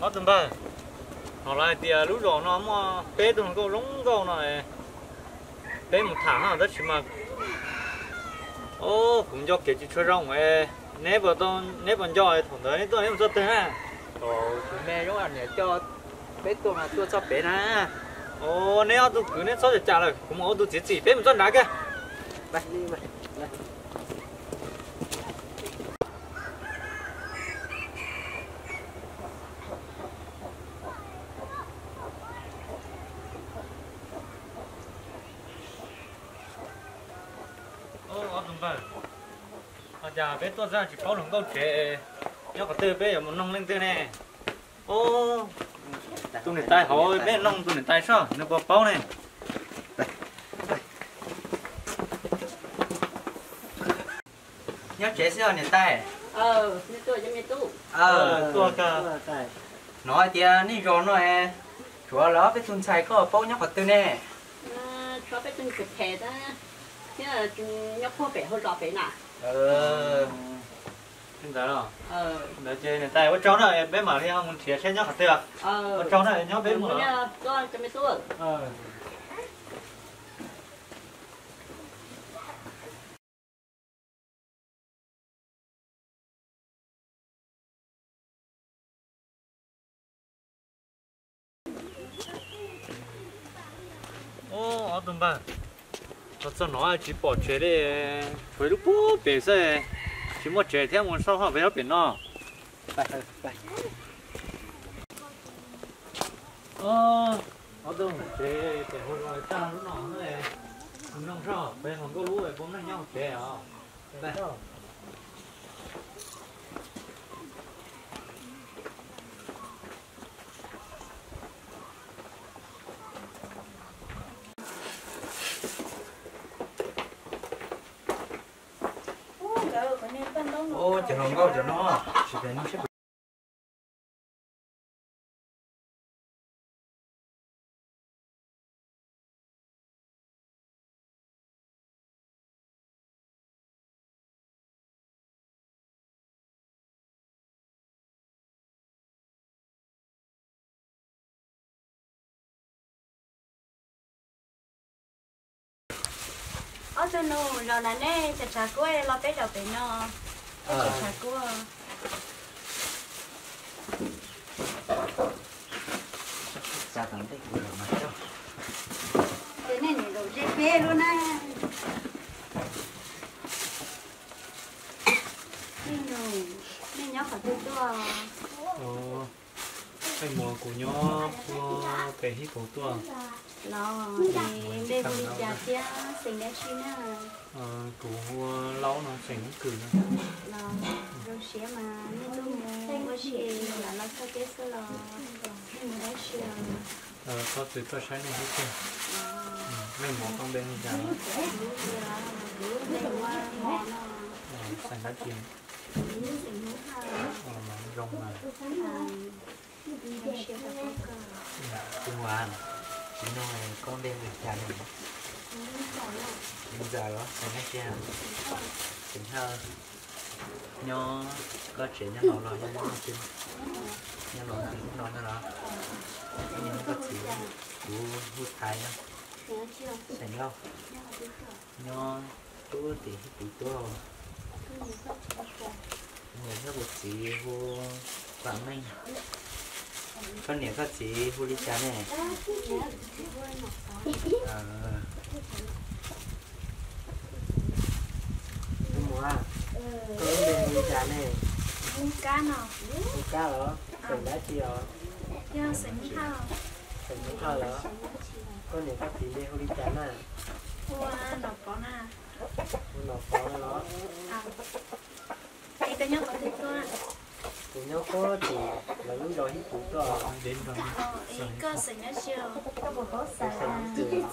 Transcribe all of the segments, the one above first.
Ob tug npawg, hnov lawv hais tias lub zos no muaj peb tug hluas nkauj zoo nkauj no, peb mus tham hab tab sis mas, o, kuv nco kev tsis tshua zoo. Neb puas nco thaum ntawd neb tuaj neb mus txog twg na? Kuv me zoo niam coj peb tuaj mas tuaj txog pem na. O, neb ob tug kwv neb txhob cam cam lawm, kuv mus ua tus txiav txim, peb mus txog nrad kiag. Ob tug npawg, ua cas peb tuaj txog tsis paub hluas nkauj tsev, nyob qhov twg, peb yuav mus noog leej twg ne? Tus niam tais hauv, peb noog tus niam tais seb nws puas paub ne. Nyob tsev xwb os niam tais. Hnov hais tias nej zos no es tshuav lawv ob peb tug ntxhais, koj paub nyob qhov twg ne? Tshuav peb tug ntxhais thiab, nyob puag pem hauv zos pem na. Li ntawd los? Ntawd ces niam tais ua tsaug na, peb mam li mus nrhiav seb nyob qhov twg. Ua tsaug na, nyob peb mus. Ob tug npawg, los txog no tsis pom tsev li, tshuav ib lub puag pem xwb, tsis muaj tsev thiab, mus soj hauj pem no. Ob tug, tsev pem hauv zos tag lub no, mus noog seb peb hluas nkauj lub puas muaj neeg nyob hauv tsev os. Cov hluas nkauj cov no, tsis pem no seb. Ob tug nus, zaum no nej cov tshav kub los peb zaum pem no, peb cov tshav kub. Ces nej niam zaum ze peb lub na. Nej nus, nej nyob qhov twg tuaj? Peb mus, kuv nyob puag pem Hib Puv tuaj. Los, es npe hu li cas thiab xeem dab tsi na? Kuv hu ua Laub no, xeem Hmoob Kws na. Los, zoo siab mas nej tuaj mus ua si, lam los txog peb xwb los nej mus dab tsi os? Tuaj txog tuaj saib nej xwb. Nej mus koj npe li cas? Xeem dab tsi? Zoo mas. Kuv hu ua Tsis Noog, koj npe li cas ne? Ntxawm los xeem dab tsi? Xeem Hawj. Nyob koj tsev nyob no los nyob, nyob no no los? Koj txiv, kuv hu Thaiv na. Xeem Lauj. Nyob tuaj tim Hib Puv tuaj. Kuv niam thiab kuv txiv hu Vam Meej. Koj niam koj txiv hu li cas ne? Tus muam, koj lub npe hu li cas ne? Hu Kab los? Xeem dab tsi os? Xeem Hawj los? Koj niam koj txiv npe hu li cas na? Hu Nom Pov na. Hu Nom Pov na los? Kuv nyob puag tim lawv lub zos Hib Puv tuaj. Koj xeem dab tsi os? Koj txiv ne?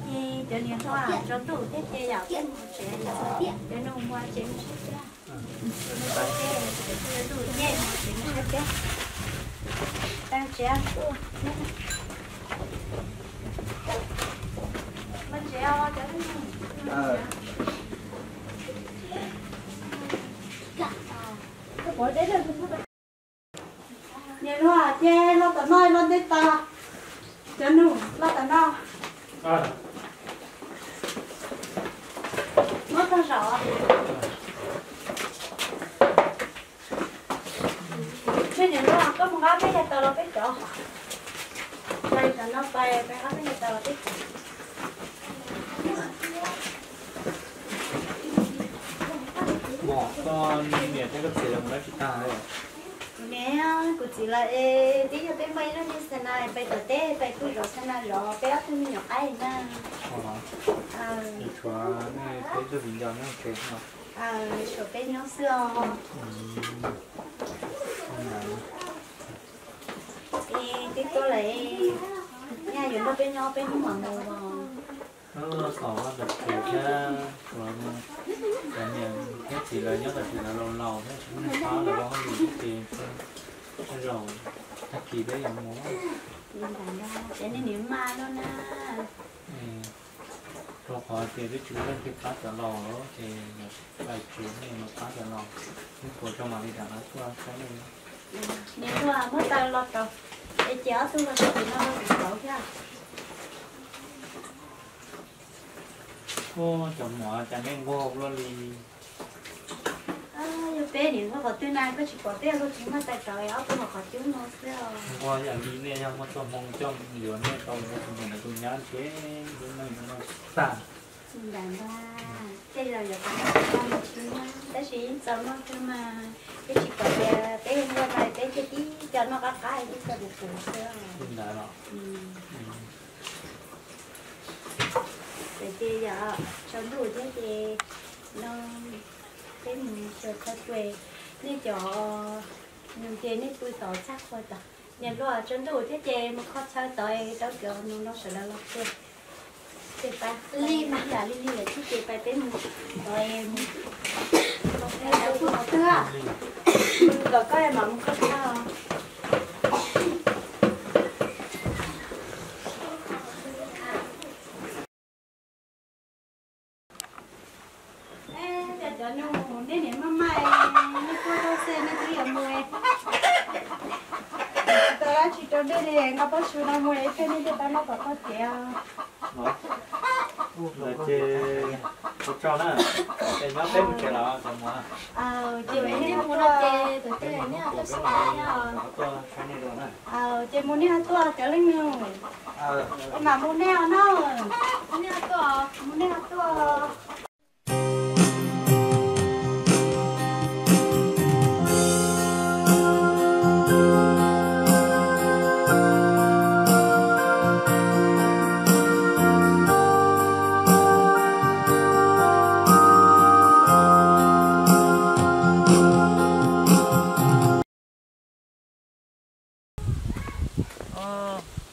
Ces cov niam hluas tso ntuj thiab ces yam peb mus tsev, cov nus mus tsev mus sab teb. Cov nus nce mus tsev mus sab teb. Niam hluas, ces los tom no, los nte tas. Cov nus, los tom no. Muab tag saum. Niam hluas, koj mus nqa peb cov taws los peb cov. Pais tom no pais, pais nqa peb cov taws los peb cov. Mom, koj niam thiab koj txiv lawv mus dab tsi tag lawm? Kuv niam kuv txiv lawv es twb yog peb muaj ib lub niag xa na pais tom teb, pais pw zov xa na zov peb ob tug me nyuam qaib na. Tshuav nej peb tug viv ncaus nyob tsev no. Tshuav peb nyob xwb os. Es twb tuaj lawm, nyaj yuav nrog peb nyob peb hnub mam mus os. Xav ua tom tsev thiab, tshuav cov niam thiab txiv lawv nyob tom tsev lawv laus laus thiab tsis muaj neeg pab lawv ua hauj lwm thiab ces tej zaum tag kis peb yuav mus. Ces nej niam maj no na. Rau qhov tias peb tsis muaj leej twg pab cov laus lawm ces pais tsev nej mus pab cov laus, nej puas tso mam li rov qab tuaj saib nej. Niam hluas, muab taws los rau, es ces ob tug los rau tim no rau tim tauv thiab. Ua cov muam cas nej nquag luaj li. Yog peb niam nquag qhov twg na, koj tsis pom peb ua luaj tsis muaj taws rau es ob tug hauv qhov cub no xwb os. Nquag yam li nej yog muaj txoj hmoo coj yuav nej tau mus ua tus niam tus nyab ntshe lub neej no tag. Ntawd ntag, tej zaum yuav tau noj tsis noj, tab sis yeej txaus noj kawg mas. Peb tsis pom tias peb nquag no peb thiaj tib co noj qab qab tib co puv puv xwb. Ntawd los. Ces yog tsaus ntuj thiab ces no peb mus xyuas chaw pw, nej cov nus ces nej pw tod txaj qhua tod. Niam hluas, tsaus ntuj thiab ces mus kho chaw tod rau cov nus no sawv daws los pw. Ces pais li mas yam li li lawm thiab ces pais peb mus tod mus. Kom koj mam mus kho chaw. Cov nus, nej niam maj maj, nej tuaj tau xwb nej twb yuav mus. Tsis tau dab tsi rau nej li, nqa pob su no mus ib pliag nej thiaj tau noj kom tag kev. Ces ua tsaug na, es nyob peb mus tsev los cov muam. Ces nej mus no ces tus twg nej tuaj saib nej os. Ces mus nej ho tuaj cov leej nus. Es mam mus nej os na. Nej ho tuaj, mus nej ho tuaj.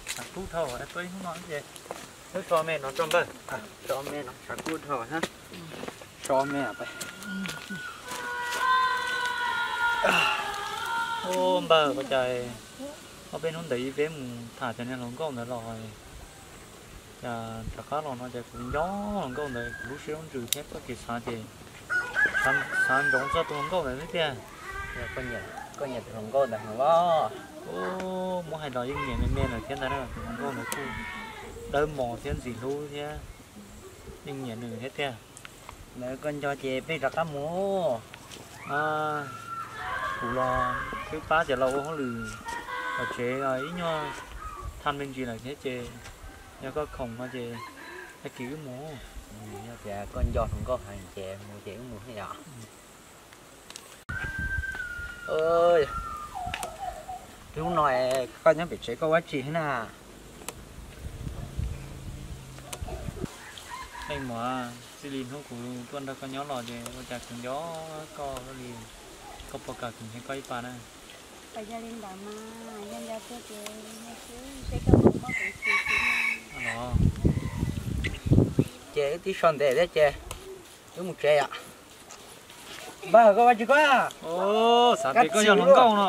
Tshav kub dhau, tuaj ib hnub no ces twb so me no tso npawg, so me no tshav kub dhau na, so me. Ua npawg, ua cas ob peb hnub ntawd ib peb mus tham cov niag hluas nkauj ntawd los, cas rov qab los no ces kuv nco hluas nkauj ntawd, kuv lub siab lub ntsws thiab txoj kev xav ces xav ntsoov txog tus hluas nkauj ntawd thiab tiag. Koj nyiam tus hluas nkauj ntawd heev los? Muab hais los yeej nyiam me me lawm thiab ntag na, tus hluas nkauj ntawd kuj dawb mos thiab ntxim hlub thiab, yeej nyiam nws thiab tiag. Lawv koj nco ces peb rov qab mus. Kuv los twb pab cov laus ua hauj lwm tom tsev ib nyuag thaj me ntsis lawm thiab ces yog koj khoom no ces tag kis wb mus. Yog tias koj nco hluas nkauj heev ces mus ces wb mus thiab yom. Hnub no koj nyob pem tsev koj ua dab tsi thiab na? Leej muam, txij li hnub kuv tuaj nrog koj nyob los ces ua cas kuv nco koj li, koj puas kam kuv nrhiav koj ib pas na? Puas yog li ntawd mas, yog nco tiag ces nrhiav xwb, seb koj puas muaj peev xwm xwb na. Ces wb twb so ntev thiab ces wb mus tsev yom. Npawg, koj ua dab tsi koj? Xav tias koj yog hluas nkauj no.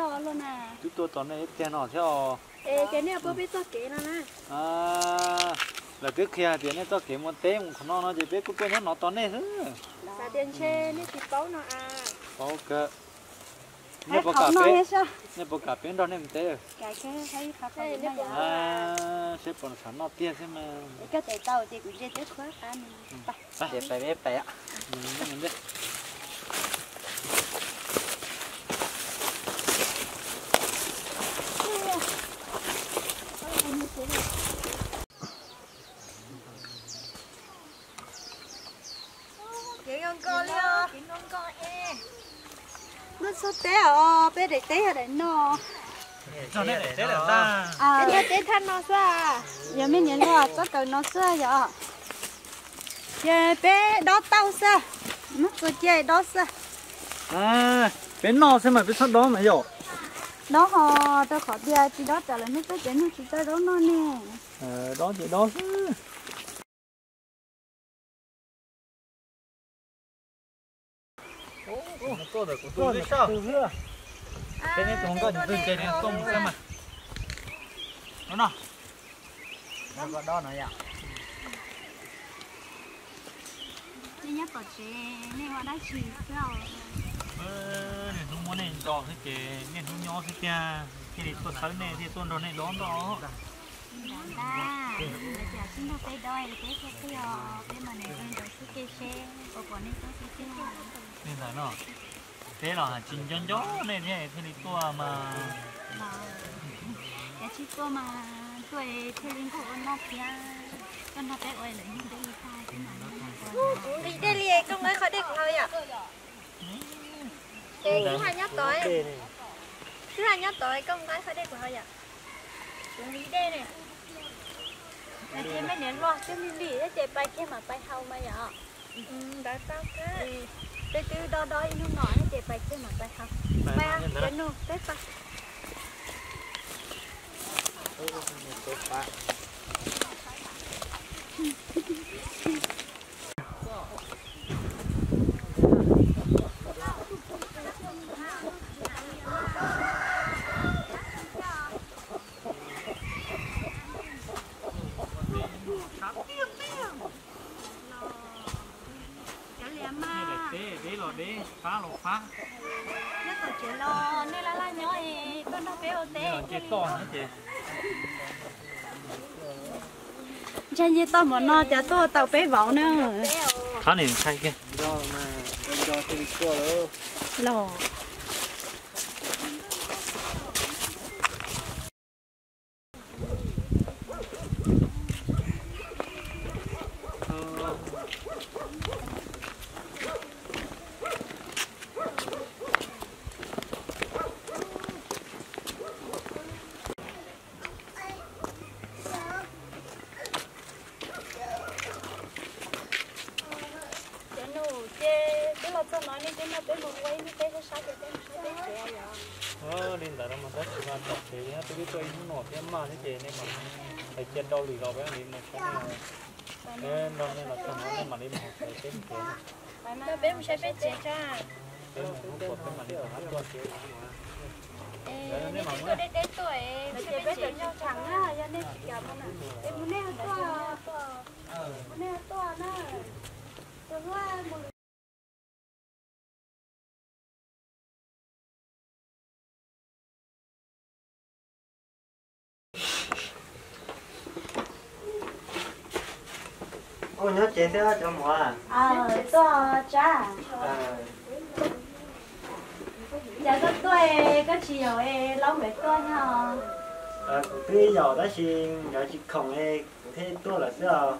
los los na. Twb tuaj tos nej ib tiag no thiab os. Es ces nej puab peb txoj kev no na. Lawv twb qhia hais tias nej txoj kev mus teb mus qhov no no ces peb kuj tuaj nyob no tos nej xwb. Xav tias ntshe nej tsis paub no a. Paub kawg. Nej puas kam peb, nej puas kam peb nrog nej mus teb? Seb puas xav noj tiag xwb mas. Koj tes tau ces kuv ntsia teb qhuav qab. Pais, pais. Kev nkos nkos li os. Lub txog teb os, peb daim teb yog daim no. Peb teb thaj no xwb. Yog me niam luag txoj kawm no xwb yog. Ces peb dob tauj xwb, muab txua cia dob xwb. Peb noj xwb mas peb txhob dob mas yom. Dob ho rau qhov tias tsis dob tsam lawv nej tuaj ces nej tsis tau zaub noj ne. Dob ces dob xwb. Peb neb tus nkauj mus twg ces neb tuaj mus xwb mas. No no. Nej nyob tom tsev nej ua dab tsi xwb os? Niaj hnub muab nej nco xwb ces niaj hnub nyob xwb tiag, thiaj li tuaj txhawb nej thiaj tuaj nrog nej dob ntoj. Ntag, ntag, sib nrog peb dob peb thiaj plig os, peb mas niam ntawd xwb kev seb puas pom nej tuaj xwb tiag. Li ntawd no, peb los tsis nco nco nej thiaj thiaj li tuaj mas. Yog tsis tuaj mas tuaj thiaj li nquag ua noj thiab, koj nrog peb ua lawm yeej peb li tag xwb mas. Kuv nqis dej li, koj nqa qhov dej kuv haus yom. Ces kuv hais nyob tod. Nyob tod koj nqa qhov dej kuv haus yom. Kuv nqis dej ne. Nqis dej, me niam hluas twb lig lig thiab ces pais kiag mam pais haus mas yom. Peb twb dob dob ib hnub no thiab ces pais kiag mam pais haus. Pais, cov nus peb pais. Deb los deb, fab los fab. Nyob tom tsev los nej laj laj nyob es tuaj nrog peb ua teb ces toj ces. Ntshai nce toj npaum no cas tuaj tau peb vauv na. Qhov nim ntshai kiag. Los. Cov nus ces twb los txog no nej twb nrog peb mus ua ib lub teb sab sab ces peb mus saib peb tsev yom. Li ntawd no mas tab sis mas tom tsev twb tuaj ib hnub no thiab maj thiab ces nej mam hais cia rau lwm zaus peb mam li mus saib. Nrog nej los txog no nej mam li mus hais peb mus tsev. Peb mus saib peb tsev tso. Peb mus hnub puas peb mam li mus hab tuaj tsev. Nej mam mus deb deb tuaj es peb tsev nyob tseem na, yog nej tsis kam mus na, es mus nej tuaj, mus nej tuaj na. Tus hlub mus. Kuj nyob tsev thiab cov muam. Tuaj tsab. Cas koj tuaj koj tsis yaum laub nkawd tuaj nyob? Kuv twb yaum tab sis nkawd tsis khoom es kuv thiaj tuaj lawm xwb os.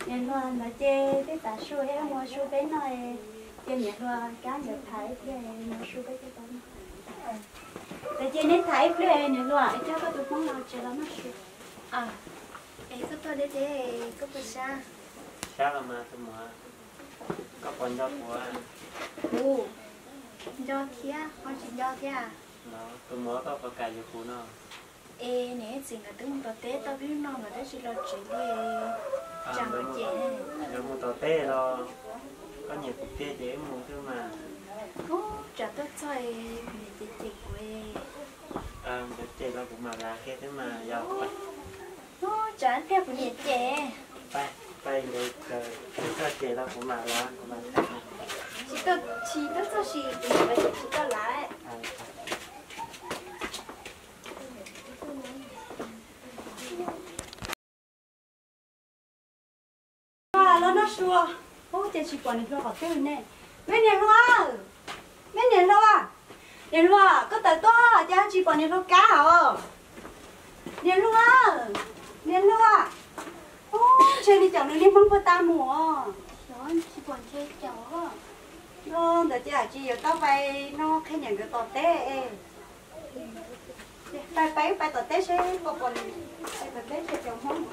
Niam hluas ntawd ces twb tav su thiab mus su peb noj, ces niam hluas kab nkawd thaiv ib pliag mus su peb thiaj tau noj. Ntawd ces neb thaiv ib pliag niam hluas es coj koj tus hmoob los tsev los noj su. Es koj tuaj deb deb koj puas sab? Sab los mas tus muam, koj puas nco kuv? Kuv nco thiab ho tsis nco thiab. Tus muam koj puas kam yuav kuv no? Es niam txiv nkawd twb mus tom teb tau pib no nkawd twb tsis los tsev li. Tsam nkawd cem. Nkawd mus tom teb los koj nyiam kuv tiag ces wb mus xwb mas. Ub, tsam tuaj txog kuv niam cem cem kuv. Nkawd cem los kuv mam lav kiag xwb mas yog. Ub, tsam tiag kuv niam cem. Pais, pais, nkawd txog cem los kuv mam lav, kuv mam lav. Tsis tuaj, tsis tuaj txog si kuv niam tsis tuaj lav. Los noj su. Ub, ces tsis pom niam hluas qhov twg ne. Me niam hluas, me niam hluas, niam hluas, koj tawm tuaj ces tsis pom niam hluas kab os. Niam hluas, niam hluas. Ub, ntshe li cas nws niaj hmoob puag ta mus os. Tsis pom ntshe cas. Ntawd ces tsis yuav tau pais no qhia niam nkawd tom teb. Pais, pais, pais tom teb seb puas pom, pais tom teb seb cov hmoob no.